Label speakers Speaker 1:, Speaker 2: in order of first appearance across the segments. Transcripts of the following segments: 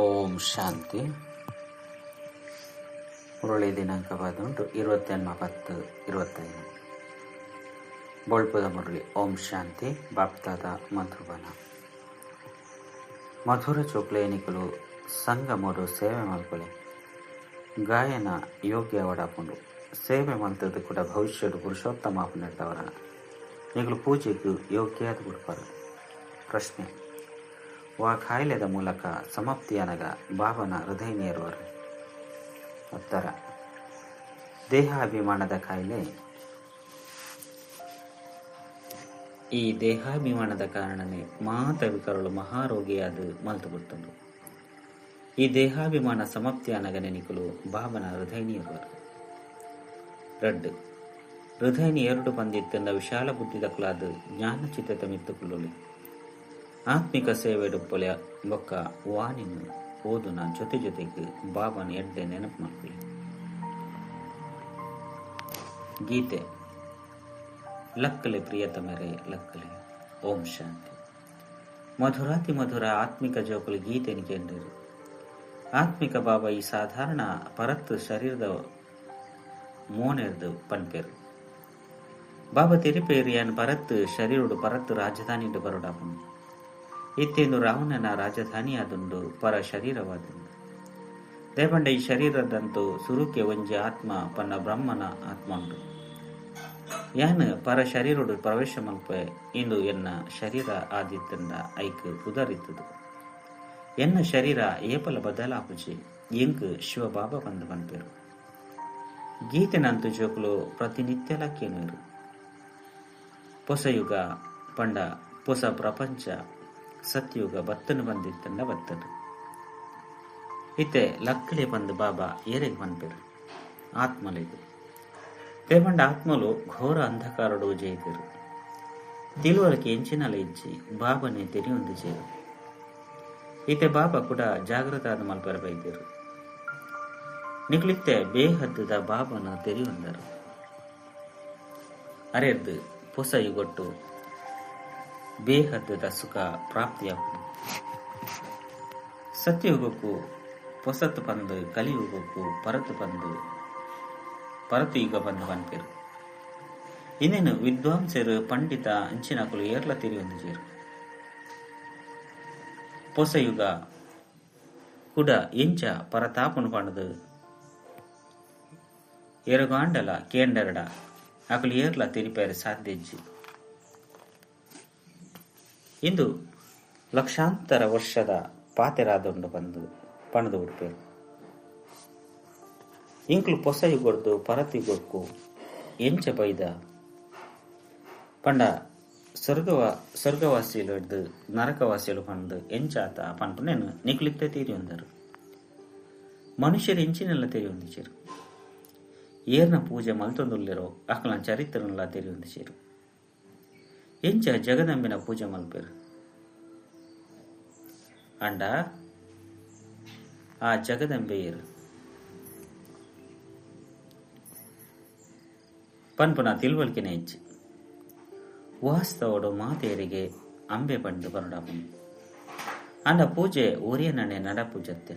Speaker 1: ಓಂ ಶಾಂತಿ. ಮುರಳಿ ದಿನಾಂಕವಾದುಂಟು 28-10-25. ಬೊಳ್ಪುದ ಮುರಳಿ. ಓಂ ಶಾಂತಿ. ಬಾಪ್ತಾದ ಮಧುಬನ. ಮಧುರ ಚೋಕ್ಲೇನಿಕುಲು ಸಂಗಮೋಡು ಸೇವೆ ಮಲ್ಪಲೆ ಗಾಯನ ಯೋಗ್ಯ ವಡಾಪುಂಡು. ಸೇವೆ ಮಲ್ತದ್ದು ಕೂಡ ಭವಿಷ್ಯಡು ಪುರುಷೋತ್ತಮ ಆಪುನೆಡ್ದವರ ನಿಕುಲು ಪೂಜೆಗೆ ಯೋಗ್ಯಾದ ಬಿಡ್ಪಾರು. ಪ್ರಶ್ನೆ: ವಾ ಕಾಯಿಲೆದ ಮೂಲಕ ಸಮಾಪ್ತಿಯನಗ ಬಾಬನ ಹೃದಯ ನೇರುವರು? ಉತ್ತರ: ದೇಹಾಭಿಮಾನದ ಕಾಯಿಲೆ. ಈ ದೇಹಾಭಿಮಾನದ ಕಾರಣನೇ ಮಾತ ವಿಕರಳು ಮಹಾರೋಗಿಯಾದ ಮಲ್ತು ಬಿಡ್ತುಂಡು. ಈ ದೇಹಾಭಿಮಾನ ಸಮಾಪ್ತಿಯನಗನೆ ನಿಕುಲು ಬಾಬನ ಹೃದಯ ನೇರುವರು. ರಡ್ಡು ಹೃದಯನಿ ಎರಡು ಬಂದಿತ್ತಂದ ವಿಶಾಲ ಬುದ್ಧಿದಕ್ಕಲಾದ ಜ್ಞಾನಚಿತ್ತದ ಮಿತ್ತುಕೊಳ್ಳಲಿ ಆತ್ಮಿಕ ಸೇವೆಡುಪ್ಪೊಲೆ ಬೊಕ್ಕ ವಾಣಿನ ಓದುನ ಜೊತೆ ಜೊತೆಗೆ ಬಾಬನ ಎಡ್ಡೆ ನೆನಪು ಮಾಡ್ಕೊಳ್ಳಿ. ಗೀತೆ ಲಕ್ಕಲೆ ಪ್ರಿಯತಮರೆ ಲಕ್ಕಲೆ. ಓಂ ಶಾಂತಿ. ಮಧುರಾತಿ ಮಧುರ ಆತ್ಮಿಕ ಜೋಕುಲು ಗೀತೆని ಕೇಂದ್ರರು. ಆತ್ಮಿಕ ಬಾಬಾ ಈ ಸಾಧಾರಣ ಪರತ್ತು ಶರೀರದ ಮೋನೆರ್ದು ಪನ್ಪೇರು. ಬಾಬಾ ತೆರಿಪೇರು ಪರತ್ತು ಶರೀರುಡು ಪರತ್ತು ರಾಜಧಾನಿ ಬರೋಡಾಪುಂಡು. ಇತ್ತೇಂದು ರಾವಣನ ರಾಜಧಾನಿ ಆದುಂಡು ಪರ ಶರೀರವಾದುಂಡು. ದೇಪಂಡ ಈ ಶರೀರದಂತೂ ಸುರುಕೆ ಒಂಜಿ ಆತ್ಮ ಪನ್ನ ಬ್ರಹ್ಮನ ಆತ್ಮ ಉಂಡು. ಯಾನ್ ಪರ ಶರೀರುಡು ಪ್ರವೇಶ ಮಲ್ಪೆ ಇಂದು ಎನ್ನ ಶರೀರ ಆದಿತ್ತಂಡ ಐಕ್ ಪುದರಿತ್ತದು. ಎನ್ನ ಶರೀರ ಏಪಲ ಬದಲಾಪುಜಿ ಎಂಕ್ ಶಿವ ಬಾಬಾ ಬಂದು ಪನ್ಪೇರು. ಗೀತೆನಂತು ಜೋಕುಲು ಪ್ರತಿನಿತ್ಯಲ ಕೇನುವೆರು. ಪೊಸಯುಗ ಪಂಡ ಪೊಸ ಪ್ರಪಂಚ ಸತ್ಯುಗ ಬತ್ತನು ಬಂದಿತ್ತಂಡ ಬತ್ತನು. ಇತ್ತೆ ಲಕ್ಕಳೆ ಬಂದು ಬಾಬಾ ಏರೆಗ್ ಪನ್ಪೇರು? ಆತ್ಮಲಿದು. ದೇಪಂಡ ಆತ್ಮಲು ಘೋರ ಅಂಧಕಾರಡು ಜಯಿತರು. ತಿಳುವಳಿಕೆ ಎಂಚಿನಲ ಇಜ್ಜಿ ಬಾಬನೆ ತೆರಿಯೊಂದು ಜೇರು. ಇತ್ತೆ ಬಾಬಾ ಕೂಡ ಜಾಗೃತ ಆದ ಮಲ್ಪೆರ ಬೈದರು. ನಿಕುಲಿತ್ತೆ ಬೇಹದ್ದದ ಬಾಬನ ತೆರಿಯೊಂದರು. ಅರೆರ್ದು ಪೊಸ ಯುಗೊಟ್ಟು ಬೇಹದ್ದದ ಸುಖ ಪ್ರಾಪ್ತಿಯಾಪುಂಡು. ಸತ್ಯಯುಗಕ್ಕೂ ಪೊಸತ್ತು ಪಂದು ಕಲಿಯುಗಕ್ಕೂ ಪರತು ಪಂದು ಪರತು ಯುಗ ಬಂದು ಪನ್ಪೇರು. ಇನ್ನೇನು ವಿದ್ವಾಂಸರು ಪಂಡಿತ ಅಂಚಿನಕುಲು ಏರ್ಲ ತೆರಿಯೊಂದು ಜೇರು. ಪೊಸಯುಗ ಕುಡ ಎಂಚ ಪರತಾಪನು ಪಂಡದು ಏರುಗಾಂಡಲ ಕೇಂಡರಡ ಅಕುಲು ಏರ್ಲ ತೆರಿಪೇರೆ ಸಾಧ್ಯ ಇಜ್ಜಿ. ಇಂದು ಲಕ್ಷಾಂತರ ವರ್ಷದ ಪಾತೆರಾದುಂಡು ಬಂದು ಪಣದು ಉಡ್ಪೇರು. ಇಂಕ್ಲು ಪೊಸ ಯುಗೊಡ್ದು ಪರತು ಯುಗೊಕ್ಕು ಎಂಚ ಬೈದ ಪಂಡ ಸ್ವರ್ಗವಾಸಿಲು ಹಿಡ್ದು ನರಕವಾಸಿಲು ಪಂದು ಎಂಚಾತ ಪನ್ಪುನೇನು ನಿಕ್ಲಿತ್ತೆ ತೀರಿಯೊಂದರು. ಮನುಷ್ಯರು ಎಂಚಿನೆಲ್ಲ ತೆರಿಯೊಂದಿಚೇರು. ಏರ್ನ ಪೂಜೆ ಮಲ್ತೊಂದುಲ್ಲೆರೋ ಅಕ್ಲನ ಚರಿತ್ರನೆಲ್ಲ ತೆರಿಯೊಂದಿಚೇರು. ಎಂಚ ಜಗದಂಬಿನ ಪೂಜೆ ಮಲ್ಪೇರು. ಅಂಡ ಆ ಜಗದಂಬೆಯರು ಪನ್ಪುನ ತಿಳುವಳಿಕೆನೆ ಇಜ್ಜಿ. ವಾಸ್ತವಡು ಮಾತೆಯರಿಗೆ ಅಂಬೆ ಪಂಡು ಬರಡಾಪುಂಡು. ಅಂಡ ಪೂಜೆ ಒರಿಯನನೆ ನಡಪುಜತ್ತೆ.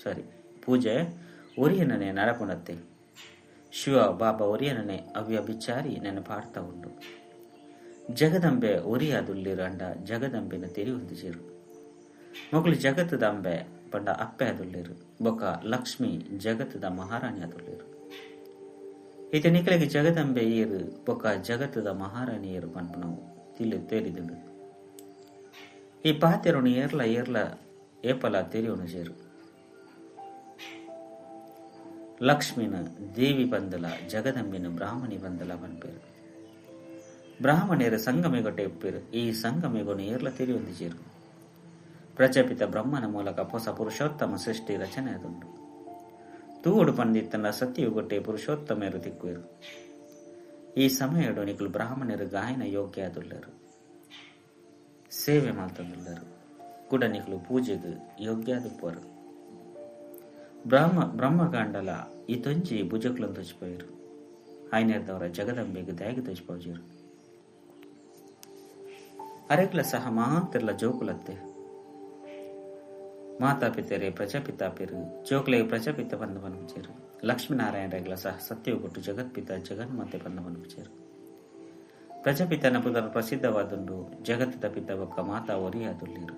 Speaker 1: ಸಾರಿ, ಪೂಜೆ ಒರಿಯನನೆ ನಡಪುಣತ್ತೆ. ಶಿವ ಬಾಬಾ ಒರಿಯನನೆ ಅವ್ಯಭಿಚಾರಿ ನೆನಪಾಡ್ತಾ ಉಂಡು. ಜಗದಂಬೆ ಒರಿಯಾದುಲ್ಲಿರು ಅಂಡ ಜಗದಂಬೆನ ತೆರಿಯೊಂದು ಜೇರು. ಮೊಗಲು ಜಗತ್ತದ ಅಂಬೆ ಪಂಡ ಅಪ್ಪೆ ಅದುಲ್ಲಿರು. ಬೊಕ್ಕ ಲಕ್ಷ್ಮಿ ಜಗತ್ತದ ಮಹಾರಾಣಿ ಅದುಲ್ಲಿರು. ಈತ ನಿಕಲಿಗೆ ಜಗದಂಬೆ ಏರು ಬೊಕ್ಕ ಜಗತ್ತದ ಮಹಾರಾಣಿ ಏರು ಪನ್ಪುನವು ತಿಳಿ ತೇರಿದುಂಡು. ಈ ಪಾತೆರುನು ಏರ್ಲ ಏರ್ಲ ಏಪಲ ತೆರಿಯೋನು ಜೇರು. ಲಕ್ಷ್ಮಿನ ದೇವಿ ಬಂದಲ ಜಗದಂಬಿನ ಬ್ರಾಹ್ಮಣಿ ಬಂದಲ ಪನ್ಪೇರು. ಬ್ರಾಹ್ಮಣಿಯರು ಸಂಗಮಿಗೊಟ್ಟೆ ಉಪ್ಪೇರು. ಈ ಸಂಗಮಿಗೊನು ಏರ್ಲ ತೆರಿಯೊಂದು ಜೇರು. ಪ್ರಜಾಪಿತ ಬ್ರಹ್ಮನ ಮೂಲಕ ಹೊಸ ಪುರುಷೋತ್ತಮ ಸೃಷ್ಟಿ ರಚನೆ ಅದುಂಡು. ತೂಡು ಪಂದಿತ್ತನ ಸತ್ಯಯುಗೊಟ್ಟೆ ಪುರುಷೋತ್ತಮರು ತಿಕ್ಕುವರು. ಈ ಸಮಯಡು ನಿಕುಲು ಬ್ರಾಹ್ಮಣರು ಗಾಯನ ಯೋಗ್ಯ ಆದುಲ್ಲರು, ಸೇವೆ ಮಲ್ತಂದುಲ್ಲರು. ಕೂಡ ನಿಕುಲು ಪೂಜೆಗೆ ಯೋಗ್ಯ ಆದುಪ್ಪರು. ಬ್ರಹ್ಮಗಾಂಡಲ ಈ ತೊಂಜಿ ಭುಜಕ್ಲನ್ ತೊಚ್ಪೋಯರು. ಆಯ್ನೆರ್ದವರ ಜಗದಂಬೆಗೆ ದಾಗಿ ತೊಚ್ಪೋಜರು. ಅರೆಗ್ಲ ಸಹ ಮಾತಿರ್ಲ ಜೋಕುಲತ್ತೆ. ಮಾತಾಪಿತರೆ ಪ್ರಜಾಪಿತಾಪೆರು ಜೋಕ್ಲೆ ಪ್ರಜಾಪಿತ ಬಂದ ಪನ್ಪುಜೆರ್. ಲಕ್ಷ್ಮೀನಾರಾಯಣರೆಗ್ಲ ಸಹ ಸತ್ಯಗೊಟ್ಟು ಜಗತ್ಪಿತ ಜಗನ್ಮಾತೆ ಬಂದ ಪನ್ಪುಜೆರ್. ಪ್ರಜಾಪಿತನ ಪುದರ್ ಪ್ರಸಿದ್ಧವಾದುಂಡು. ಜಗತ್ತದ ಪಿತ ಬೊಕ್ಕ ಮಾತಾ ಒರಿಯಾದುಲ್ಲೇರು.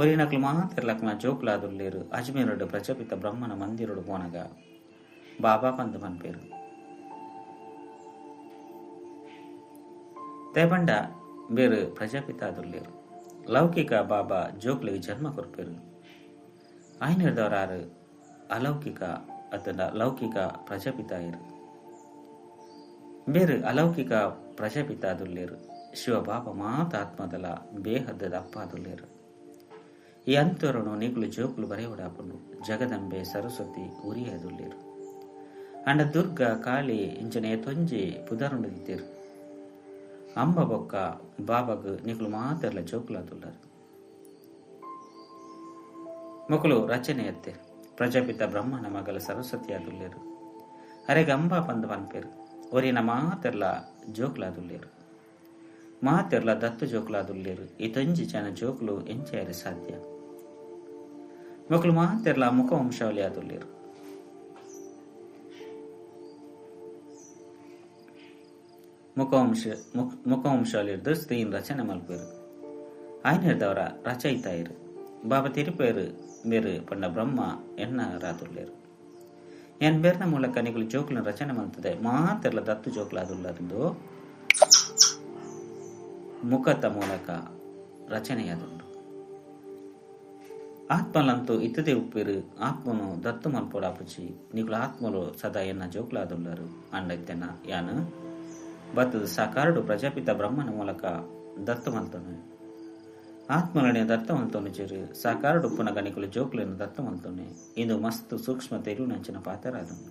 Speaker 1: ಒರಿನಕ್ಲು ಮಾತೆರ್ಲಕ್ನ ಜೋಕ್ಲಾದುಲ್ಲೇರು. ಅಜ್ಮೀರುಡು ಪ್ರಜಾಪಿತ ಬ್ರಹ್ಮನ ಮಂದಿರುಡು ಪೋನಗ ಬಾಬಾ ಪಂದ್ ಪನ್ಪೇರು. ದೇಬಂಡ ಬೇರು ಪ್ರಜಾಪಿತ ಆದುಲ್ಲೇರು. ಲೌಕಿಕ ಬಾಬಾ ಜೋಕ್ಲಿಗೆ ಜನ್ಮ ಕೊರ್ಪೇರು. ಆಯ್ನಿರ್ದವರಾರು ಅಲೌಕಿಕ ಅತನ ಲೌಕಿಕ ಪ್ರಜಾಪಿತ ಇರು. ಬೇರು ಅಲೌಕಿಕ ಪ್ರಜಾಪಿತ ಆದುಲ್ಲೇರು. ಶಿವ ಬಾಬಾ ಮಾತ ಆತ್ಮದಲ ಬೇಹದ್ದದ ಅಪ್ಪ ಆದುಲ್ಲೇರು. ಈ ಅಂತರನು ನೀಗುಲು ಜೋಕುಲು ಬರೆಯೋಡಾಪುಂಡು. ಜಗದಂಬೆ ಸರಸ್ವತಿ ಉರಿಯಾದುಲ್ಲೇರು. ಅಂಡ ದುರ್ಗಾ ಕಾಳಿ ಇಂಚನೆ ತೊಂಜಿ ಪುದರುಂಡಿದ್ದೀರು. ಅಂಬ ಬೊಕ್ಕ ಬಾಬಾಗ್ ನಿಕುಲು ಮಾತೆರ್ಲ ಜೋಕುಲಾದುಲ್ಲರು. ಮೊಕಲು ರಚನೆ ಎತ್ತೆ ಪ್ರಜಾಪಿತ ಬ್ರಹ್ಮನ ಮಗಲ ಸರಸ್ವತಿ ಆದುಲ್ಲೇರು. ಅರೆಗೆ ಅಂಬಾ ಪಂದ್ ಪನ್ಪೇರು. ಒರಿನ ಮಾತೆರ್ಲ ಜೋಕುಲಾದುಲ್ಲೇರು. ಮಾತೆರ್ಲ ದತ್ತು ಜೋಕುಲಾದುಲ್ಲೇರು. ಈ ತೊಂಜಿ ಜನ ಜೋಕುಲು ಎಂಚಾಯರೆ ಸಾಧ್ಯ. ಮೊಕಲು ಮಾತೆರ್ಲ ಮುಖವಂಶಾವಳಿ ಆದುಲ್ಲೇರು. ಮುಖವಂಶಾವಳಿರ್ದು ಸ್ತ್ರೀನ್ ರಚನೆ ಮಲ್ಪೇರು. ಆಯ್ನಿರ್ದವರ ರಚಯಿತಾಯಿರು. ಬಾಬಾ ತಿರುಪೇರು ಬೇರು ಪಂಡ ಬ್ರಹ್ಮ ಎನ್ನ ರಾದುಲ್ಲೇರು. ಎನ್ ಬೇರ್ನ ಮೂಲಕ ನಿಗುಲು ಜೋಕುలను ರಚನೆ ಮಲ್ತದೆ. ಮಾತೆರ್ಲ ದತ್ತು ಜೋಕುಲಾದುಲ್ಲರಿಂದು ಮುಖತ ಮೂಲಕ ರಚನೆಯಾದುಂಡು. ಆತ್ಮಲಂತೂ ಇತ್ತದೆ ಉಪ್ಪಿರು. ಆತ್ಮನು ದತ್ತು ಮಲ್ಪೊಡಾಪುಚಿ ನಿಗುಲು ಆತ್ಮಲು ಸದಾ ಎನ್ನ ಜೋಕುಲಾದುಲ್ಲರು. ಅಂಡೈತೆನ ಯಾನು ಬತ್ತದ ಸಾಕಾರಡು ಪ್ರಜಾಪಿತ ಬ್ರಹ್ಮನ ಮೂಲಕ ದತ್ತು ಮಲ್ತನು. ಆತ್ಮಲನೆ ದತ್ತ ಮಲ್ತೋನು ಚೆರು ಸಾಕಾರಡು ಉಪ್ಪುನ ಗಣಿಕುಲು ಜೋಕುలను ದತ್ತ ಮಲ್ತೋನೆ. ಇದು ಮಸ್ತ್ ಸೂಕ್ಷ್ಮ ತೆರುವಿನಂಚಿನ ಪಾತೆರಾದುಂಡು.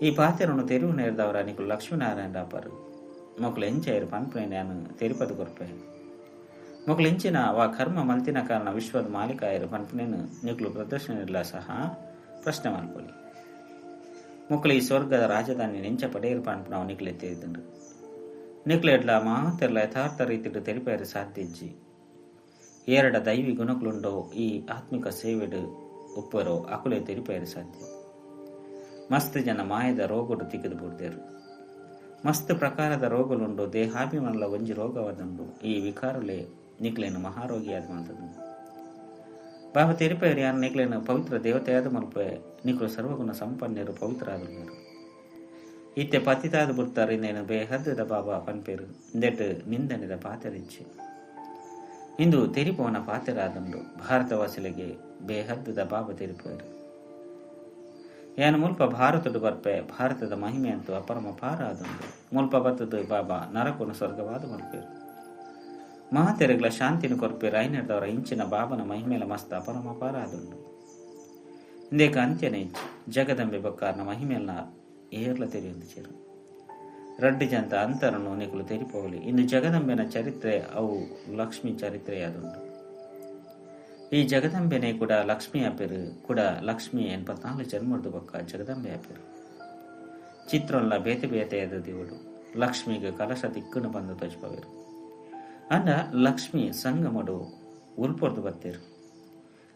Speaker 1: ಈ ಪಾತೆರನ್ನು ತೆರುವು ನೇರ್ದವರ ನಿಕುಲು ಲಕ್ಷ್ಮೀನಾರಾಯಣ ರಾಪರು. ಮೊಕಲು ಎಂಚೈರು ಪನ್ಪುನೆ ನಾನು ತೆರಿಪದು ಕೊರ್ಪೆ. ಮೊಕಲು ಎಂಚಿನ ವಾ ಕರ್ಮ ಮಲ್ತಿನ ಕಾರಣ ವಿಶ್ವದ ಮಾಲೀಕಾಯರು ಪನ್ಪುನೇನು ನಿಕುಲು ಪ್ರದರ್ಶನ ಸಹ ಪ್ರಶ್ನೆ ಮಲ್ಪೊಲಿ. ಮೊಕಲು ಈ ಸ್ವರ್ಗದ ರಾಜಧಾನಿ ನೆಂಚ ಪಡೆಯರು ಪನ್ಪುನವು ನಿಕುಲು ಎತ್ತಿದ್ದುಂಡು. ನಿಕ್ಲೆಡ್ಲ ಮಾತೆರ್ಲ ಯಥಾರ್ಥ ರೀತಿಡು ತೆರಿಪೇರು ಸಾಧ್ಯಜ್ಜಿ. ಏರಡ ದೈವಿ ಗುಣಕುಲುಂಡೋ ಈ ಆತ್ಮಿಕ ಸೇವೆಡು ಉಪ್ಪರೋ ಅಕುಲೆ ತೆರಿಪೇರು ಸಾಧ್ಯ. ಮಸ್ತ್ ಜನ ಮಾಯದ ರೋಗಡು ತಿಕ್ಕಿದು ಬಿಡ್ತೇರು. ಮಸ್ತ್ ಪ್ರಕಾರದ ರೋಗಲುಂಡು. ದೇಹಾಭಿಮಾನಲ ಒಂಜಿ ರೋಗವಾದುಂಡು. ಈ ವಿಕಾರುಲೆ ನಿಕ್ಲೇನು ಮಹಾರೋಗಿಯಾದ ಮಲ್ತದು. ಬಾಬಾ ತೆರಿಪೇರು ಯಾರು ನಿಕ್ಲೇನು ಪವಿತ್ರ ದೇವತೆಯಾದ ಮಲ್ಪೆ. ನಿಕ್ಲು ಸರ್ವಗುಣ ಸಂಪನ್ನರು ಪವಿತ್ರ ಆದುಲ್ಲೇರು. ಇತ್ತೆ ಪತಿತಾದ ಬುಡ್ತಾರೆ ಇನ್ನೇನು ಬೇಹದ್ದದ ಬಾಬಾ ಪನ್ಪೇರು. ಇಂದೆಟ್ ನಿಂದನೆದ ಪಾತೆರಿಚ್ಚಿ ಇಂದು ತೆರಿಪೋನ ಪಾತೆರಾದುಂಡು. ಭಾರತವಾಸಿಲೆಗೆ ಬೇಹದ್ದದ ಬಾಬಾ ತೆರಿಪೇರು. ಯಾನು ಮುಲ್ಪ ಭಾರತಡು ಬರ್ಪೆ. ಭಾರತದ ಮಹಿಮೆ ಅಂತೂ ಅಪರಮ ಪಾರ ಆದುಂಡು. ಮುಲ್ಪ ಬತ್ತದು ಬಾಬಾ ನರಕುನು ಸ್ವರ್ಗವಾದ ಮಲ್ಪೇರು. ಮಹಾತೆರೆಗ್ಲ ಶಾಂತಿನ ಕೊರ್ಪೇರು. ಐನರ್ದವರ ಇಂಚಿನ ಬಾಬನ ಮಹಿಮೆಲ ಮಸ್ತ್ ಅಪರಮ ಪಾರ ಆದುಂಡು. ಇಂದೇಕ ಅಂತ್ಯನೆ ಇಚ್ಚಿ ಜಗದಂಬೆ ಬೊಕ್ಕಾರ್ನ ಮಹಿಮೆಲ್ನ ಏರ್ಲ ತೆರೆಯೊಂದು ಚೇರು. ರಡ್ಡು ಜಂತ ಅಂತರನ್ನು ನಿಕುಲು ತೆರಿಪೋಗಲಿ. ಇಂದು ಜಗದಂಬೆನ ಚರಿತ್ರೆ ಅವು ಲಕ್ಷ್ಮೀ ಚರಿತ್ರೆಯಾದುಂಡು. ಈ ಜಗದಂಬೆನೆ ಕೂಡ ಲಕ್ಷ್ಮಿ ಆಪೇರು. ಕೂಡ ಲಕ್ಷ್ಮಿ 84 ಜನ್ಮದ ಬೊಕ್ಕ ಜಗದಂಬೆ ಆಪೇರು. ಚಿತ್ರೊಲ್ಲ ಬೇತೆ ಬೇತೆಯಾದ ದೇವುಡು ಲಕ್ಷ್ಮಿಗೆ ಕಲಶ ತಿಕ್ಕುನು ಬಂದು ತೋಜ್ಪವೇರು. ಅಂಡ ಲಕ್ಷ್ಮಿ ಸಂಗಮಡು ಉಲ್ಪೊರ್ದು ಬತ್ತೇರು.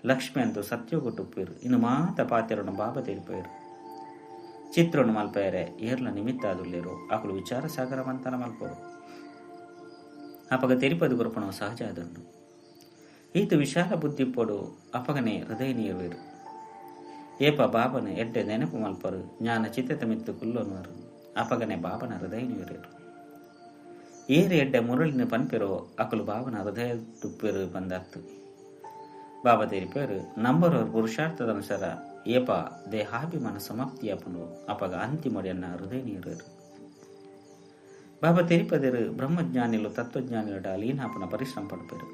Speaker 1: ಲಕ್ಷ್ಮಿ ಅಂತೂ ಸತ್ಯೋಗೊಟ್ಟುಪ್ಪೇರು. ಇನ್ನು ಮಾತ ಪಾತೆರನ್ನು ಬಾಬಾ ತೆರಿಪೇರು. ಚಿತ್ರವನ್ನು ಮಲ್ಪೇರೆ ಏರ್ಲ ನಿಮಿತ್ತ ಆದುಲ್ಲೇರು. ಅಕುಲು ವಿಚಾರ ಸಾಗರ ಮಂತನ ಮಲ್ಪೋಡು. ಅಪಗ ತೆರಿಪದು ಗುರುಪಣವು ಸಹಜ ಆದುಂಡು. ಈತ ವಿಶಾಲ ಬುದ್ಧಿಪ್ಪೊಡು ಅಪಗನೆ ಹೃದಯ ನೀರುವೆರು. ಏಪ ಬಾಬನ ಎಡ್ಡೆ ನೆನಪು ಮಲ್ಪರು. ಜ್ಞಾನ ಚಿತ್ತದ ಮಿತ್ತು ಕುಲ್ಲೊನ್ನುವರು. ಅಪಗನೆ ಬಾಬನ ಹೃದಯ ನೀರುವೆರು. ಏರು ಎಡ್ಡೆ ಮುರಳಿನ ಪನ್ಪೆರೋ ಅಕುಲು ಬಾಬನ ಹೃದಯ ತುಪ್ಪೆರು ಬಂದತ್ತು. ಬಾಬಾ ತೆರಿಪೇರು ನಂಬರವರು ಪುರುಷಾರ್ಥದ ಅನುಸಾರ ಏಪ ದೇಹಾಭಿಮಾನ ಸಮಾಪ್ತಿಯಾಪುಂಡು. ಅಪಗ ಅಂತಿಮೊಡೆಯನ್ನ ಹೃದಯ ನೀರು. ಬಾಬಾ ತೆರಿಪದಿರು ಬ್ರಹ್ಮಜ್ಞಾನಿಲು ತತ್ವಜ್ಞಾನಿಲುಡ ಲೀನಾಪುನ ಪರಿಶ್ರಮ ಪಡ್ಪೇರು.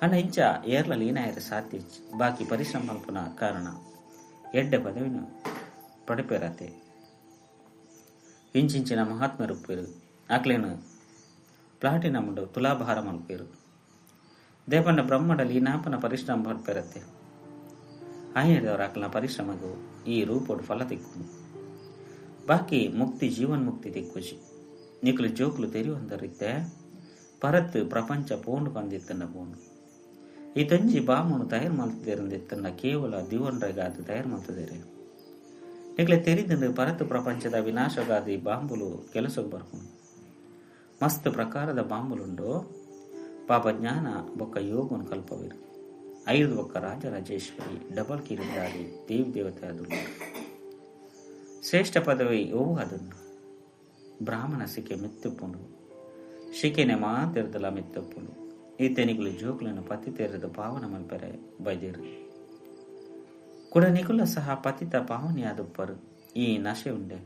Speaker 1: ಅಣ್ಣ ಇಂಚ ಏರ್ಲ ಲೀನಾಯರ ಸಾಧ್ಯ. ಬಾಕಿ ಪರಿಶ್ರಮ ಪಲ್ಪುನ ಕಾರಣ ಎಡ್ಡೆ ಪದವಿನ ಪಡೆಪೇರತೆ. ಇಂಚಿಂಚಿನ ಮಹಾತ್ಮರುಪ್ಪೇರು. ಅಕ್ಲೇನು ಪ್ಲಾಟಿನಮುಂಡು ತುಲಾಭಾರ ಮಲ್ಪೇರು. ದೇಪಣ್ಣ ಬ್ರಹ್ಮಡ ಲೀನಾಪನ ಪರಿಶ್ರಮ ಪಡ್ಪೇರತ್ತೆ. ಆಯ್ನದವರ ಅಕ್ಲನ ಪರಿಶ್ರಮಗೂ ಈ ರೂಪೋಡು ಫಲ ತಿಕ್ಕು. ಬಾಕಿ ಮುಕ್ತಿ ಜೀವನ್ ಮುಕ್ತಿ ತಿಕ್ಕುಜಿ. ನಿಕ್ಲು ಜೋಕ್ಲು ತೆರಿಯೊಂದರಿತ್ತೆ ಪರತ್ ಪ್ರಪಂಚ ಪೋಂಡು ಬಂದಿತ್ತನ್ನ ಪೋಂಡು. ಈತೊಂಜಿ ಬಾಮುನು ತಯಾರು ಮಲ್ತದೇರಂದಿತ್ತಂಡ ಕೇವಲ ದಿವನ್ರೆಗಾದ್ ತಯಾರು ಮಲ್ತದೇರೆ. ನಿಕ್ಲೆ ತೆರಿದಂಡು ಪರತು ಪ್ರಪಂಚದ ವಿನಾಶಗಾದಿ ಬಾಂಬುಲು ಕೆಲಸಗ್ ಬರ್ಪುಂಡು. ಮಸ್ತ್ ಪ್ರಕಾರದ ಬಾಂಬುಲುಂಡು. ಪಾಪ ಜ್ಞಾನ ಬೊಕ್ಕ ಯೋಗನ್ ಕಲ್ಪವೇರು. ಐದು ಬೊಕ್ಕ ರಾಜರಾಜೇಶ್ವರಿ ಡಬಲ್ ಕಿರೀಟಧಾರಿ ದೇವಿ ದೇವತೆ ಆದುಂಡು. ಶ್ರೇಷ್ಠ ಪದವಿ ಒವು ಅದುಂಡು. ಬ್ರಾಹ್ಮಣ ಸಿಕೆ ಮೆತ್ತುಪ್ಪುಂಡು. ಶಿಕೆನೆ ಮಾತೆರ್ದಲ ಮೆತ್ತುಪ್ಪುಂಡು. ಈ ತೆನಿಗುಲು ಜೋಕುలను ಪತಿ ತೆರೆದು ಪಾವನ ಮಲ್ಪೆರೆ ಬೈದೇರು. ಕುಡ ನಿಕುಲ ಸಹ ಪತಿತ ಪಾವನಿಯಾದುಪ್ಪರು. ಈ ನಶೆ ಉಂಡೆ.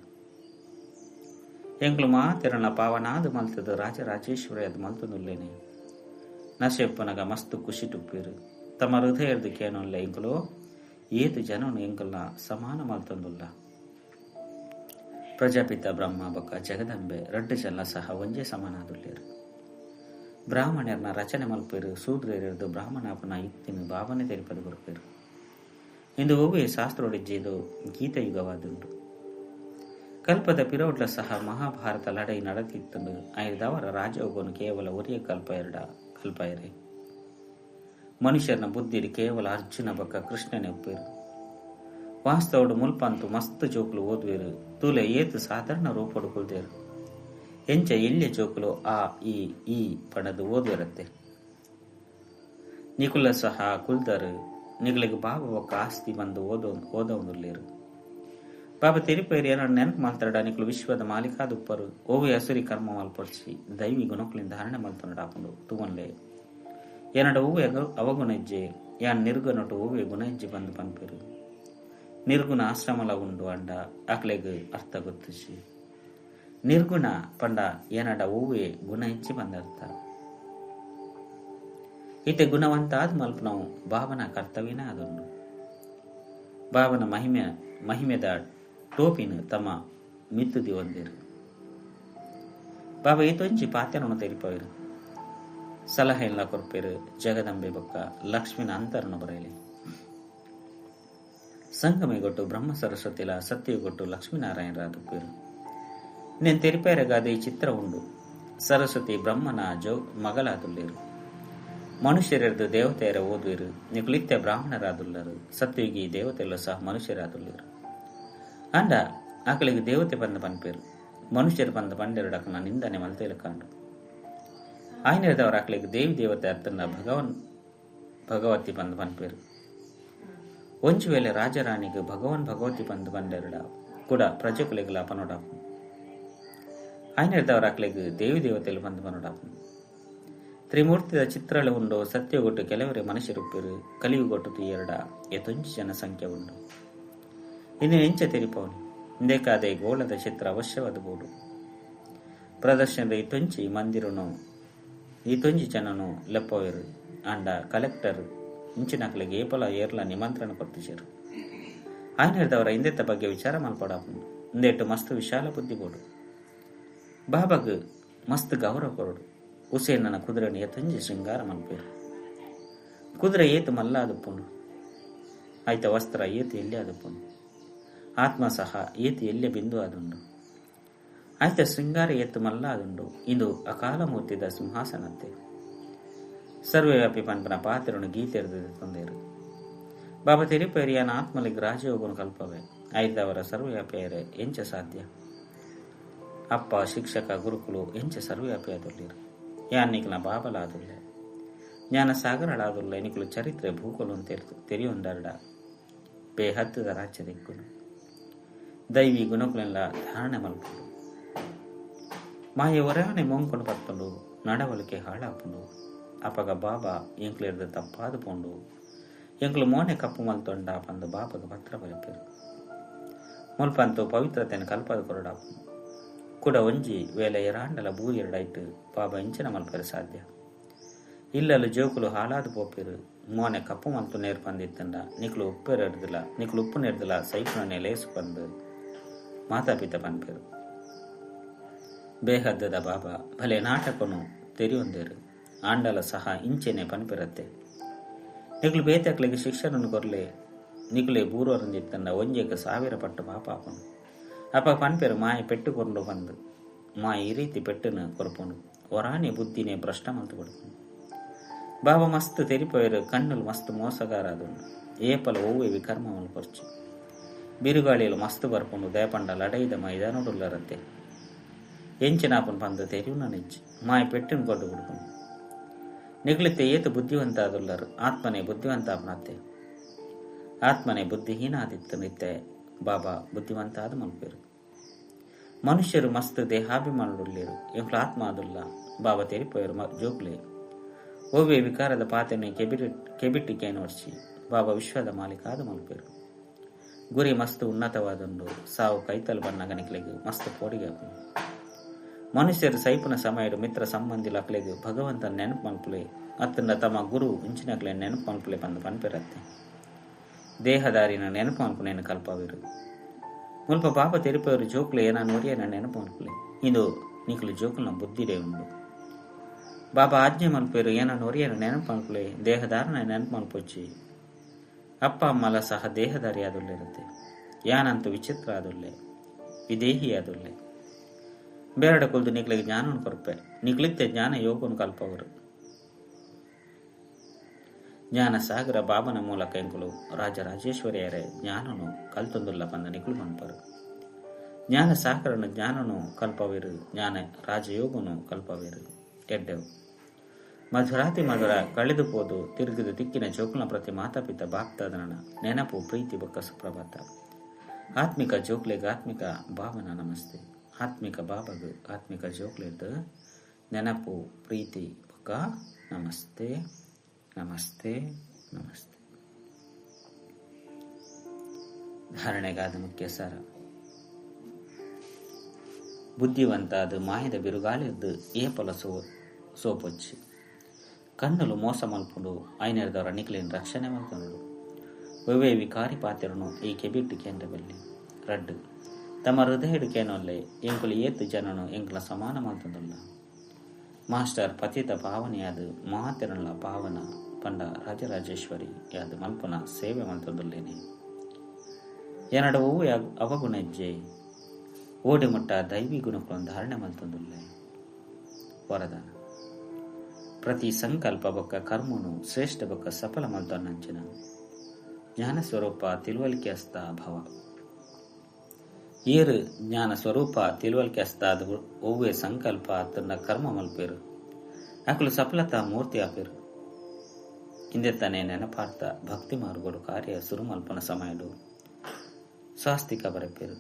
Speaker 1: ಎಂಕ್ಲು ಮಾತೆರನ ಪಾವನಾದು ಮಲ್ತದು ರಾಜರಾಜೇಶ್ವರಿ ಅದು ಮಲ್ತದುಲ್ಲೇನೆ. ನಶೆಪ್ಪನಗ ಮಸ್ತು ಖುಷಿ ತುಪ್ಪೇರು. ತಮ್ಮ ಹೃದಯದ ಕೇನೊಲ್ಲ ಎಂಕುಲು ಏತು ಜನನು ಎಂಕಲ್ನ ಸಮಾನ ಮಲ್ತೊಂದುಲ್ಲ. ಪ್ರಜಾಪಿತ ಬ್ರಹ್ಮ ಬೊಕ್ಕ ಜಗದಂಬೆ ರಡ್ಡು ಜನ ಸಹ ಒಂಜೇ ಸಮಾನಾದುಲ್ಲೇರು. ಬ್ರಾಹ್ಮಣರ್ನ ರಚನೆ ಮಲ್ಪೇರು. ಶೂದ್ರರು ಬ್ರಾಹ್ಮಣಾಪನ ಯುಕ್ತಿನ ಭಾವನೆ ತೆರಿಪದು ಕೊರ್ಪೇರು. ಇಂದು ಒವ್ವೇ ಶಾಸ್ತ್ರೋಡಿಜ್ಜೆದು ಗೀತಯುಗವಾದುಂಡು. ಕಲ್ಪದ ಪಿರೋಡ್ಲ ಸಹ ಮಹಾಭಾರತ ಲಡೈ ನಡತಿತ್ತಂದು ಐದವರ ರಾಜಯೋಗನು ಕೇವಲ ಒರಿಯ ಕಲ್ಪ ಎರಡ ಕಲ್ಪಯರೆ. ಮನುಷ್ಯನ ಬುದ್ಧಿ ಕೇವಲ ಅರ್ಜುನ ಬೊಕ್ಕ ಕೃಷ್ಣನೇ ಒಪ್ಪೇರು. ವಾಸ್ತವಡು ಮುಲ್ಪಂತು ಮಸ್ತ್ ಜೋಕುಲು ಓದುವೇರು. ತೂಲೆ ಏತು ಸಾಧಾರಣ ರೂಪಡು ಕುಲ್ದೇರು. ಎಂಚ ಎಲ್ಯ ಜೋಕುಲು ಆ ಈ ಈ ಪಣದು ಓದುವರತ್ತೆ. ನಿಕುಲ ಸಹ ಕುಲ್ದರು. ನಿಗಳಿಗೆ ಬಾಬಾ ಒಕ್ಕ ಆಸ್ತಿ ಬಂದು ಓದೊಂದುಲ್ಲೇರು. ಬಾಬಾ ತೆರಿಪೇರಿ ಏನೋ ನೆನಪು ಮಾಲ್ತಾಡ ನಿಕುಲು ವಿಶ್ವದ ಮಾಲೀಕಾದುಪ್ಪರು. ಓವಿ ಹಸುರಿ ಕರ್ಮ ಮಲ್ಪಡಿಸಿ ದೈವಿ ಗುಣಕುಲಿಂದ ಧಾರಣೆ ಮಲ್ತೊಂಡಾಪುಂಡು ತೂವನ್ಲೆ. ಏನಡ ಹೂವೆ ಅವಗುಣ ಹೆಜ್ಜೆ ಯಾನ್ ನಿರ್ಗುಣಟು ಹೂವೆ ಗುಣ ಹೆಜ್ಜೆ ಬಂದು ಪನ್ಪೇರು. ನಿರ್ಗುಣ ಆಶ್ರಮಲ ಉಂಡು ಅಂಡ ಅಕ್ಲೆಗ್ ಅರ್ಥ ಗೊತ್ತಿಸಿ. ನಿರ್ಗುಣ ಪಂಡ ಏನಡ ಹೂವೆ ಗುಣ ಹೆಚ್ಚಿ ಬಂದ ಅರ್ಥ. ಈತೆ ಗುಣವಂತ ಆದ ಮಲ್ಪನವು ಬಾಬನ ಕರ್ತವ್ಯನ ಅದೊಂದು. ಬಾಬನ ಮಹಿಮೆದ ಟೋಪಿನ ತಮ್ಮ ಮಿತ್ತುದಿ ಒಂದೇರು. ಬಾಬಾ ಈತೊಂಜಿ ಪಾತ್ಯನನ್ನು ತೆರಿಪವೇರು. ಸಲಹೆಲ್ಲ ಕೊರ್ಪೇರು. ಜಗದಂಬೆ ಬೊಕ್ಕ ಲಕ್ಷ್ಮಿನ ಅಂತರನು ಬರೆಯಲಿ. ಸಂಗಮೆಗೊಟ್ಟು ಬ್ರಹ್ಮ ಸರಸ್ವತಿಲ ಸತ್ಯಗೊಟ್ಟು ಲಕ್ಷ್ಮೀನಾರಾಯಣರಾದುಪ್ಪೇರು. నేను ತೆರಿಪೇರಗಾದ ಈ ಚಿತ್ರ ಉಂಡು. ಸರಸ್ವತಿ ಬ್ರಹ್ಮನ ಜೋ ಮಗಲಾದುಲ್ಲೇರು. ಮನುಷ್ಯರೆರ್ದು ದೇವತೆಯರ ಓದುವಿರು. ನಿಕುಲಿತ್ಯ ಬ್ರಾಹ್ಮಣರಾದುಲ್ಲರು. ಸತ್ಯುಗಿ ದೇವತೆಲ್ಲ ಸಹ ಮನುಷ್ಯರಾದುಲ್ಲೇರು. ಅಂಡ ಆಕಳಿಗೆ ದೇವತೆ ಬಂದ ಪನ್ಪೇರು. ಮನುಷ್ಯರು ಬಂದ ಪಂಡೆರಡಕನ ನಿಂದನೆ ಮಲ್ತೇಲು ಕಾಂಡು. ಆಯ್ನೆರೆದವರ ಆಕಳಿಗೆ ದೇವಿ ದೇವತೆ ಅತ್ತನ್ನ ಭಗವನ್ ಭಗವತಿ ಬಂದ ಪನ್ಪೇರು. ಒಂಜು ವೇಳೆ ರಾಜರಾಣಿಗೆ ಭಗವನ್ ಭಗವತಿ ಬಂದು ಬಂಡೆರಡ ಕೂಡ ಪ್ರಜೆಕುಲೆಗಳ ಪನೋಡಾಪು. ಆಯ್ನೆರೆದವರ ಆಕಳಿಗೆ ದೇವಿ ದೇವತೆలు ಬಂದು ಪನೋಡಾಪು. ತ್ರಿಮೂರ್ತಿದ ಚಿತ್ರಗಳು ಉಂಡು. ಸತ್ಯಗೊಟ್ಟು ಕೆಲವರೇ ಮನುಷ್ಯರುಪ್ಪೇರು. ಕಲಿಯುಗೊಟ್ಟು ತುಯ್ಯರಡ ಎತೊಂಜಿ ಜನಸಂಖ್ಯೆ ಉಂಡು. ಇನ್ನು ಎಂಚ ತೆರಿಪವನು ಇಂದೇಕಾದೆ ಗೋಳದ ಚಿತ್ರ ಅವಶ್ಯವಾದ ಬೋಡು. ಪ್ರದರ್ಶನದ ಇತೊಂಚಿ ಮಂದಿರನು ಈತೊಂಜಿ ಜನನು ಲೆಪ್ಪವೇರು. ಅಂಡ ಕಲೆಕ್ಟರ್ ಇಂಚಿನಕ್ಲೆಗೆ ಏಪಲ ಏರ್ಲ ನಿಮಂತ್ರಣ ಕೊರ್ತಿಜರು. ಆಯ್ನೆರೆದವರ ಇಂದೆತ್ತ ಬಗ್ಗೆ ವಿಚಾರ ಮಲ್ಪಡಾಪು. ಇಂದೆಟ್ಟು ಮಸ್ತ್ ವಿಶಾಲ ಬುದ್ಧಿ ಬೋಡು. ಬಾಬಾಗ್ ಮಸ್ತ್ ಗೌರವ ಕೊರಡು. ಹುಸೇನನ ಕುದುರೆಯನ್ನು ಎತ್ತಂಜಿ ಶೃಂಗಾರ ಮಲ್ಪೇರು. ಕುದುರೆ ಏತು ಮಲ್ಲ ಅದುಪ್ಪುಂಡು. ಆಯ್ತ ವಸ್ತ್ರ ಏತು ಎಲ್ಲಿ ಅದುಪ್ಪುಂಡು. ಆತ್ಮ ಸಹ ಏತು ಎಲ್ಲಿ ಬಿಂದು ಅದುಂಡು. ಆಯ್ತ ಶೃಂಗಾರ ಏತು ಮಲ್ಲ ಅದುಂಡು. ಇಂದು ಅಕಾಲ ಮೂರ್ತಿದ ಸಿಂಹಾಸನತ್ತೆ. ಸರ್ವವ್ಯಾಪಿ ಪನ್ಪನ ಪಾತ್ರನು ಗೀತೆರೆದು ತಂದೇರು. ಬಾಬಾ ತೆರಿಪೇರಿಯಾನ ಆತ್ಮಲಿಗೆ ರಾಜಯೋಗನು ಕಲ್ಪವೆ. ಐದವರ ಸರ್ವವ್ಯಾಪಿಯರೆ ಎಂಚ ಸಾಧ್ಯ. ಅಪ್ಪ ಶಿಕ್ಷಕ ಗುರುಕುಲು ಎಂಚ ಸರ್ವವ್ಯಾಪಿಯಾದುಲ್ಲಿರು. ಯಾನ್ ನಿಕಲ ಬಾಬಲಾದುಲ್ಲೆ ಜ್ಞಾನ ಸಾಗರಳಾದುಲ್ಲೆ. ನಿಕಲು ಚರಿತ್ರೆ ಭೂಗೋಲು ತೆರಿಯೊಂದರಡ ಬೇಹದ್ದದ ರಾಜ್ಯ ದಿಕ್ಕುನು. ದೈವಿ ಗುಣಕುಲೆಲ್ಲ ಧಾರಣೆ ಮಲ್ಪುಂಡು. ಮಾಯ ಒರಾನೆ ಮೊಂಕೊಂಡು ಪತ್ತುಂಡು. ನಡವಳಿಕೆ ಹಾಳಾಪುಂಡು. ಅಪಗ ಬಾಬಾ ಎಂಕ್ಲೆರ್ದ ತಪ್ಪಾದು ಪೋಂಡು. ಎಂಕ್ಲು ಮೋನೆ ಕಪ್ಪು ಮಲ್ತೊಂಡ ಪಂದು ಬಾಬಾಗ ಪತ್ರ ಬರೆಪೇರು. ಮುಲ್ಪಂತು ಪವಿತ್ರತೆಯನ್ನು ಕಲ್ಪದ ಕೊರಡಾಪುಂಡು. ಕೂಡ ಒಂಜಿ ವೇಳೆ ಎರಾಂಡಲ ಬೂರಿ ಎರಡಾಯ್ತು ಬಾಬಾ ಇಂಚಿನ ಮಲ್ಪರೆ ಸಾಧ್ಯ. ಇಲ್ಲಲು ಜೋಕುಲು ಹಾಳಾದ ಪೋಪೇರು. ಮೋನೆ ಕಪ್ಪು ಮಲ್ತು ನೇರ್ ಪಂದಿತ್ತಂಡ ನಿಕ್ಲು ಉಪ್ಪೇರೆಡ್ದಿಲ್ಲ ನಿಕ್ಲು ಉಪ್ಪು ನೆರ್ದಿಲ್ಲ ಸೈಪುನ ಲೇಸು ಪಂದು ಮಾತಾಪಿತ ಪನ್ಪೇರು. ಬೇಹದ್ದದ ಬಾಬಾ ಭಲೆ ನಾಟಕನು ತೆರಿಯೊಂದೇರು. ಆಂಡಲ ಸಹ ಇಂಚೆನೆ ಪನ್ಪಿರತ್ತೆ. ನಿಕ್ಲು ಬೇತಕ್ಲಿಗೆ ಶಿಕ್ಷಣನು ಕೊರ್ಲೆ. ನಿಕ್ಲೆ ಬೂರೋರಂದಿತ್ತಂಡ ಒಂಜೆಗೆ 1000 ಪಟ್ಟು ಪಾಪ ಆಪುಂಡು. ಅಪ್ಪ ಪನ್ಪೇರು ಮಾಯ ಪೆಟ್ಟು ಕೊಂಡು ಬಂದು ಮಾಯ ಈ ರೀತಿ ಪೆಟ್ಟನ್ನು ಕೊರ್ಪುಂಡು. ಒರಾನೆ ಬುದ್ಧಿನೇ ಭ್ರಷ್ಟ ಮಲ್ತು ಕೊಡ್ಪುಂಡು. ಬಾಬಾ ಮಸ್ತ್ ತೆರಿಪೋಯರು ಕಣ್ಣುಲು ಮಸ್ತ್ ಮೋಸಗಾರ ಆದುಂಡು. ಏಪಲ ಒವ್ವೆ ವಿಕರ್ಮ ಮಲ್ಪೊರ್ಚಿ. ಬಿರುಗಾಳಿಲು ಮಸ್ತ್ ಬರ್ಪುಂಡು ದಯಪಂಡ ಲಡೈದ ಮೈದಾನೊಡುಲ್ಲರತ್ತೆ. ಎಂಚಿನಾಪುನ್ ಪಂದ್ ತೆರಿಯುನ ನೆಜ್ಜಿ ಮಾಯ ಪೆಟ್ಟಿನ ಕೊಡ್ಡು ಬಿಡ್ಪುಂಡು. ನಿಗ್ಲಿತ್ತೆ ಏತು ಬುದ್ಧಿವಂತ ಆದುಲ್ಲರು ಆತ್ಮನೆ ಬುದ್ಧಿವಂತ ಆಪನತ್ತೆ. ಆತ್ಮನೆ ಬುದ್ಧಿಹೀನ ಆದಿತ್ತು ನಿತ್ತೆ ಬಾಬಾ ಬುದ್ಧಿವಂತ ಆದ ಮಲ್ಪೇರು. ಮನುಷ್ಯರು ಮಸ್ತ್ ದೇಹಾಭಿಮಾನುಡುಲ್ಲೇರು ಎಂಕ್ಲು ಆತ್ಮ ಆದುಲ್ಲ. ಬಾಬಾ ತೆರಿಪೋಯರು ಜೋಕ್ಲೆ ಒವ್ವೆ ವಿಕಾರದ ಪಾತೆನೆ ಕೆಬಿಟ್ಟಿ ಕೇನೋರ್ಚಿ. ಬಾಬಾ ವಿಶ್ವದ ಮಾಲೀಕ ಆದ ಮಲ್ಪೇರು. ಗುರಿ ಮಸ್ತ್ ಉನ್ನತವಾದುಂಡು. ಸಾವು ಕೈತಲ್ ಬನ್ನಗ ನಿಕ್ಲೆಗ್ ಮಸ್ತ್ ಪೋಡಿಗೆ ಆಪುಂಡು. ಮನುಷ್ಯರು ಸೈಪುನ ಸಮಯಡು ಮಿತ್ರ ಸಂಬಂಧಿ ಲಕ್ಲೆಗ್ ಭಗವಂತನ ನೆನಪು ಮಲ್ಪುಲೆ ಅತ್ತಂಡ ತಮ್ಮ ಗುರು ಇಂಚಿನಕ್ಲೆ ನೆನಪು ಮಲ್ಪುಲೆ ಪಂದ್ ಪನ್ಪೆರತ್ತೆ. ದೇಹದಾರಿನ ನೆನಪು ಮಲ್ಪುನೇನು ಕಲ್ಪವಿರು. ಮುಲ್ಪ ಬಾಬಾ ತೆರಿಪವರು ಜೋಕ್ಲೆ ಏನ ನೋರಿಯನ ನೆನಪು ಮಲ್ಪುಲೆ. ಇಂದು ನಿಕ್ಲು ಜೋಕುಲ್ನ ಬುದ್ಧಿಡೇ ಉಂಡು. ಬಾಬಾ ಆಜ್ಞೆ ಮಲ್ಪೇರು ಏನ ನೋರಿಯನ ನೆನಪು ಮಲ್ಪುಲೆ, ದೇಹದಾರನ ನೆನಪು ಮಲ್ಪೊಚ್ಚಿ. ಅಪ್ಪ ಅಮ್ಮಲ ಸಹ ದೇಹದಾರಿ ಆದುಲ್ಲಿರುತ್ತೆ. ಯಾನಂತೂ ವಿಚಿತ್ರ ಆದುಲ್ಲೆ, ವಿದೇಹಿ ಆದುಲ್ಲೆ. ಬೇರಡ ಕುಲ್ದು ನಿಕ್ಲಿಗೆ ಜ್ಞಾನವನ್ನು ಕೊರ್ಪೆ. ನಿಕ್ಲಿತ್ತೆ ಜ್ಞಾನ ಯೋಗವನ್ನು ಕಲ್ಪವರು. ಜ್ಞಾನ ಸಾಗರ ಬಾಬನ ಮೂಲಕ ಎಂಕುಲು ರಾಜರಾಜೇಶ್ವರಿಯರೇ ಜ್ಞಾನನು ಕಲ್ತೊಂದುಲ್ಲ ಪಂದ ನಿಕುಲು ಮನ್ಪರು. ಜ್ಞಾನ ಸಾಗರನು ಜ್ಞಾನನು ಕಲ್ಪವಿರು, ಜ್ಞಾನ ರಾಜಯೋಗನು ಕಲ್ಪವಿರು. ಎಡ್ಡೆವು ಮಧುರಾತಿ ಮಧುರ ಕಳೆದು ಪೋದು ತಿರುಗಿದ ದಿಕ್ಕಿನ ಜೋಕುಲ್ನ ಪ್ರತಿ ಮಾತಾಪಿತ ಬಾಪ್ತಾದನ ನೆನಪು ಪ್ರೀತಿ ಬೊಕ್ಕ ಸುಪ್ರಭಾತ. ಆತ್ಮಿಕ ಜೋಕ್ಲೆಗ್ ಆತ್ಮಿಕ ಭಾವನ ನಮಸ್ತೆ. ಆತ್ಮಿಕ ಬಾಬಗ್ ಆತ್ಮಿಕ ಜೋಕ್ಲೆದ್ ನೆನಪು ಪ್ರೀತಿ ಬೊಕ್ಕ ನಮಸ್ತೆ ನಮಸ್ತೆ ನಮಸ್ತೆ. ಧಾರಣೆಗಾದ ಮುಖ್ಯ ಸಾರ. ಬುದ್ಧಿವಂತಾದ ಮಾಯದ ಬಿರುಗಾಳಿದ್ದು ಏಪಲ ಸೋಪೊಚ್ಚಿ. ಕಣ್ಣುಲು ಮೋಸ ಮಲ್ಪುಂಡು ಐನೆರ್ದವರ ನಿಕ್ಲಿನ ರಕ್ಷಣೆ ಮಲ್ತೊಂಡು. ಒವ್ವೆ ವಿಕಾರಿ ಪಾತೆರನು ಈ ಕೆಬಿಟ್ಟು ಕೇಂದ್ರ ಬಲ್ಲಿ. ರಡ್ಡು ತಮ್ಮ ಹೃದಯಡು ಕೇನೊಲ್ಲೆ ಎಂಕುಲು ಏತು ಜನನು ಎಂಕುಲ ಸಮಾನ ಮಲ್ತೊಂದುಲ್ಲ. ಮಾಸ್ಟರ್ ಪತಿತ ಪಾವನಿಯಾದ ಮಾತೆರನ್ಲ ಪಾವನ ಪಂಡ ರಾಜರಾಜೇಶ್ವರಿ ಯಾದ ಮಲ್ಪನ ಸೇವೆ ಮಲ್ತೊಂದುಲ್ಲೇನೆ. ಎನ್ನಡ ಒವ್ವೆ ಅವಗುಣಜ್ಜೆ ಓಡಿ ಮುಟ್ಟ ದೈವಿ ಗುಣಕ್ಕುಲನ್ ಧಾರಣೆ ಮಲ್ತೊಂದುಲ್ಲೆ. ವರದಾನ. ಪ್ರತಿ ಸಂಕಲ್ಪ ಬೊಕ್ಕ ಕರ್ಮನು ಶ್ರೇಷ್ಠ ಬೊಕ್ಕ ಸಫಲ ಮಲ್ತೊನ್ನಂಚಿನ ಜ್ಞಾನ ಸ್ವರೂಪ ತಿಳುವಳಿಕೆ ಅಸ್ತ ಭವ. ಏರು ಜ್ಞಾನ ಸ್ವರೂಪ ತಿಳುವಳಿಕೆ ಅಸ್ತಾದ ಒವ್ವೆ ಸಂಕಲ್ಪ ತನ್ನ ಕರ್ಮ ಮಲ್ಪೇರು ಅಕಲು ಸಫಲತಾ ಮೂರ್ತಿ ಆಪೇರು. ಹಿಂದೆ ತಾನೇ ನೆನಪಾರ್ಥ ಭಕ್ತಿ ಮಾರ್ಗೋಡು ಕಾರ್ಯ ಸುರುಮಲ್ಪನ ಸಮಯಡು ಸ್ವಾಸ್ತಿಕ ಬರಪೇರು.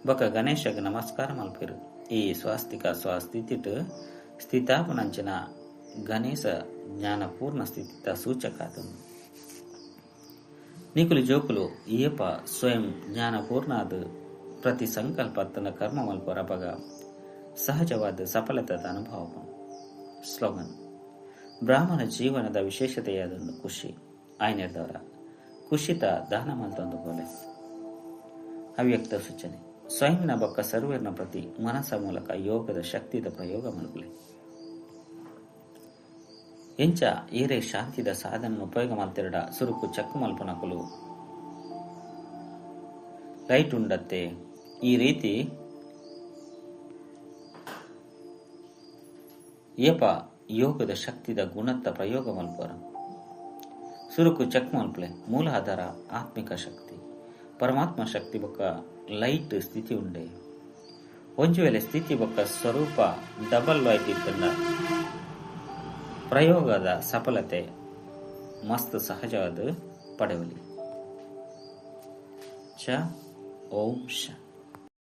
Speaker 1: ಬೊಕ್ಕ ಗಣೇಶಗ್ ನಮಸ್ಕಾರ ಮಲ್ಪೇರು. ಈ ಸ್ವಾಸ್ತಿಕ ಸ್ವಸ್ಥಿತಿಟ್ ಸ್ಥಿತಾಪನಂಚಿನ ಗಣೇಶ ಜ್ಞಾನ ಪೂರ್ಣ ಸ್ಥಿತಿತ ಸೂಚಕ ಆತನು. ನಿಕುಲು ಜೋಕುಲು ಏಪ ಸ್ವಯಂ ಜ್ಞಾನ ಪೂರ್ಣಾದ ಪ್ರತಿ ಸಂಕಲ್ಪ ತನ್ನ ಕರ್ಮ ಮಲ್ಪರಪಗ ಸಹಜವಾದ ಸಫಲತದ ಅನುಭವ. ಸ್ಲೋಗನ್. ಬ್ರಾಹ್ಮಣ ಜೀವನದ ವಿಶೇಷತೆಯಾದೊಂದು ಖುಷಿ ಆಯ್ನೆರ್ದವರ ಖುಷಿತ ದಾನ ಮಲ್ತೊಂದು ಬೋಲೆ. ಅವ್ಯಕ್ತ ಸೂಚನೆ. ಸ್ವಯಂನ ಬೊಕ್ಕ ಸರ್ವೇರ್ನ ಪ್ರತಿ ಮನಸ್ಸ ಮೂಲಕ ಯೋಗದ ಶಕ್ತಿದ ಪ್ರಯೋಗ ಮಲ್ಪುಲೆ. ಎಂಚ ಏರೆ ಶಾಂತಿದ ಸಾಧನ ಉಪಯೋಗ ಮಲ್ತಿರಡ ಸುರುಕು ಚಕ್ಕು ಮಲ್ಪನಕುಲು ಲೈಟ್ ಉಂಡತ್ತೆ. ಈ ರೀತಿ ಏಪ ಯೋಗದ ಶಕ್ತಿದ ಗುಣತ್ತ ಪ್ರಯೋಗ ಮಲ್ಪರ ಸುರುಕು ಚೆಕ್ ಮಲ್ಪಲೆ. ಮೂಲ ಆಧಾರ ಆತ್ಮಿಕ ಶಕ್ತಿ ಪರಮಾತ್ಮ ಶಕ್ತಿ ಬೊಕ್ಕ ಲೈಟ್ ಸ್ಥಿತಿ ಉಂಡೆ. ಒಂಜಿ ವೇಳೆ ಸ್ಥಿತಿ ಬೊಕ್ಕ ಸ್ವರೂಪ ಡಬಲ್ ಲೈಟ್ ಇತ್ತಂಡ ಪ್ರಯೋಗದ ಸಫಲತೆ ಮಸ್ತ್ ಸಹಜವಾದ ಪಡೆವಲಿ. ಚ ಓಂ ಶಾಂತಿ.